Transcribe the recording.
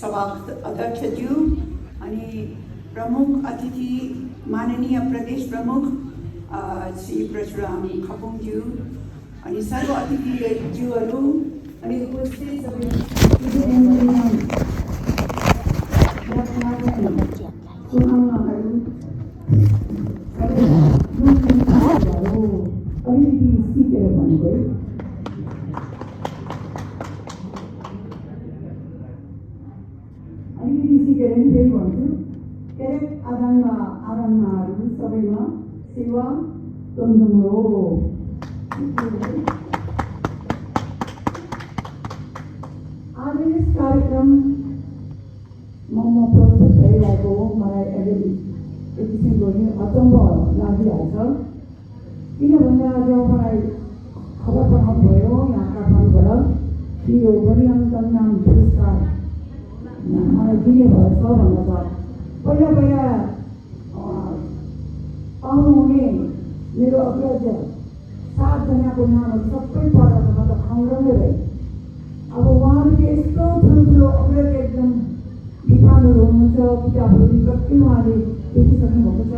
सभा अध्यक्षज्यू अनि प्रमुख अतिथि माननीय प्रदेश प्रमुख श्री परशुराम खपुङज्यू अनि सर्व अतिथिज्यूहरू अनि उपस्थित सबै आराधनाहरू सबैमा सेवा तन्दुङ हो। आज यस कार्यक्रममा प्रस्तुत भइरहेको मलाई एक किसिमको अचम्म लागिरहेछ। किन भन्दा आज मलाई खबर पठाउनु भयो यहाँ काठमाडौँबाट कि यो बलिराम नाम पुरस्कार मलाई दिने भएछ भनेर। पहिला पाउनुहुने मेरो अग्रज 7 जनाको नामहरू सबै पढेर म त खाउँदै भएँ। अब उहाँहरू यस्तो ठुल्ठुलो अग्रज एकदम विद्वानहरू हुनुहुन्छ, किताबहरू कति उहाँले लेखिसक्नु भएको छ।